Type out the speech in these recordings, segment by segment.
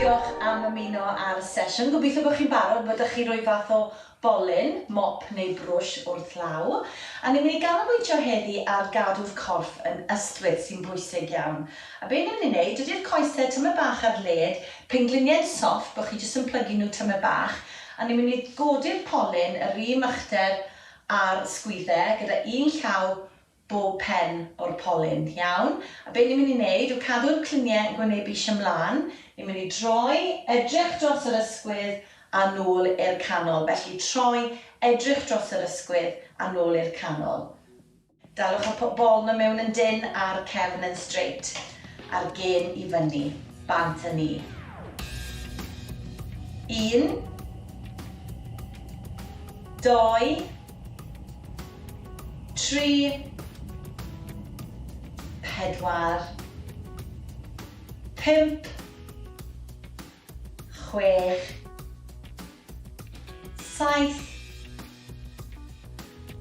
Diolch am ymuno â'r sesiwn. Gobeithio bod chi'n barod, bod 'da chi rwy fath o bolyn, mop neu brwsh wrth law. A ni'n mynd i ganolbwyntio heddi ar gadw'r corff yn ystwyth, sy'n bwysig iawn. A be ni'n mynd i wneud, dydy'r coesau tymed bach ar led, pengliniau'n soft, bod chi jyst yn plygu nhw tymed bach, a ni'n mynd i godi'r polyn yr un uchder â'r sgwydde, gyda un llaw bob pen o'r polyn, iawn? A be ni'n mynd i wneud yw cadw'r cluniau yn gwynebu eisiau mlaen, ni'n mynd i droi, edrych dros yr ysgwydd a nôl i'r canol. Felly troi, edrych dros yr ysgwydd a nôl i'r canol. Dalwch y bol 'na mewn yn dynn a'r cefn yn straight. A'r gên i fyny. Bant â ni. Un. Dou. 3, 4, 5, 6, 7,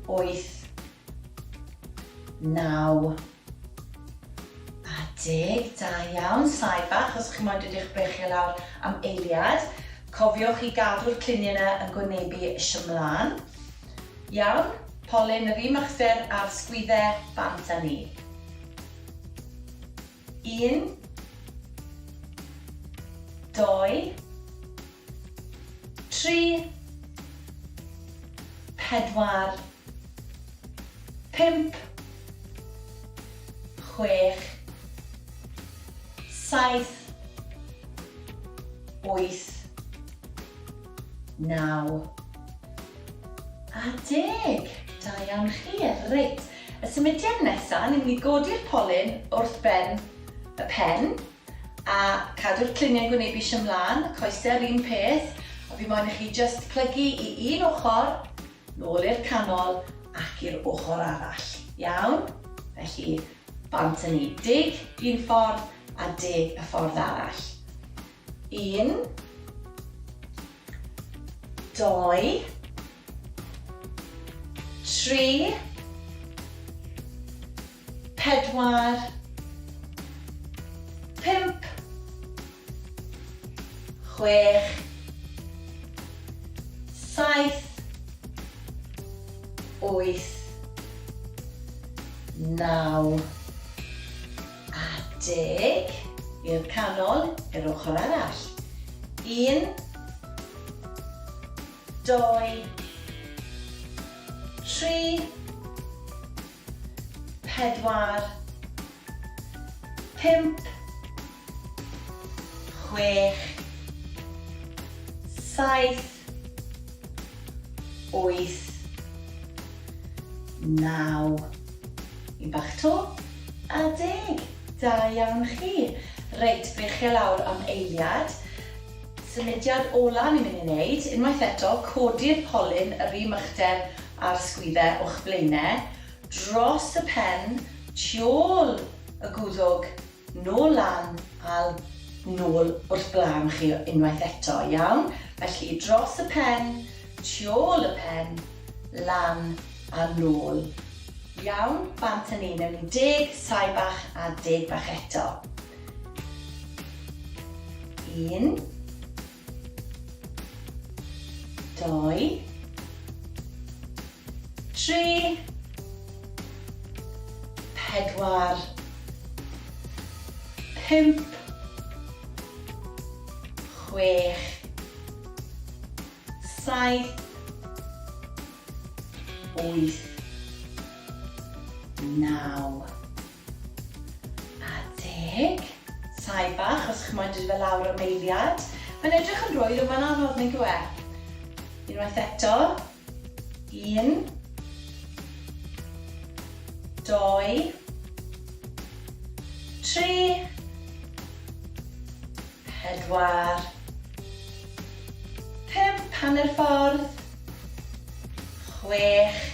8, 9 a 10. Da iawn, saib bach os chi moyn dod i'ch breichiau lawr am eiliad. Cofiwch i gadw'r cluniau yna yn gwynebu eisiau mlaen. Iawn, polyn yr un uchder a'r sgwydde, bant â ni. Un, dou, tri, pedwar, pump, chwech, saith, wyth, 9 a 10. Da iawn chi. Reit, y symudiad nesa, ni'n mynd i godi'r polyn wrth ben y pen a cadw'r cluniau'n gwynebu eisiau ymlaen, y coesau'r un peth, a fi moyn i chi just plygu i un ochr, nôl i'r canol ac i'r ochr arall. Iawn? Felly, bant â ni. Deg un ffordd a deg y ffordd arall. Un, dou, tri, pedwar, pump, chwech, saith, wyth, naw, a deg i'r canol, i'r ochr arall. Un, dou, tri, pedwar, pump, chwech, saith, wyth, naw, un bach 'to, a deg. Da iawn chi. Reit, breichiau lawr am eiliad. Symudiad ola ni'n mynd i wneud, unwaith eto, codi'r polyn yr un uchder â'r sgwydde o'ch blaenau, dros y pen, tu ôl y gwddwg, nôl lan a nôl wrth blaen chi unwaith eto, iawn? Felly dros y pen, tu ôl y pen, lan a nôl. Iawn, bant â ni. Newn ni deg saib bach a deg bach eto. Un, dou, tri, pedwar, pump, chwech, saith, wyth, naw. A deg. Saib bach, os chi moyn dod fe lawr am eiliad. Mae'n edrych yn rwydd, ond mae'n anodd, nag yw e? Unwaith eto. Un. Doi. Tri. Pedwar. Pump, hanner ffordd. Chwech.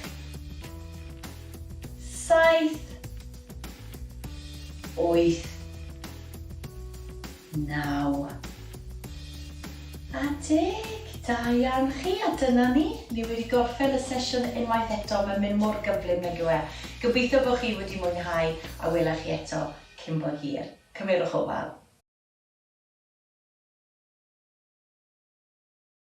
Saith, wyth, naw, a deg. Da iawn chi, a dyna ni. Ni wedi gorffen y sesiwn unwaith eto. Mae'n mynd mor gyflym, nag yw e? Gobeithio bod chi wedi mwynhau a wela chi eto cyn bo hir. Cymerwch ofal.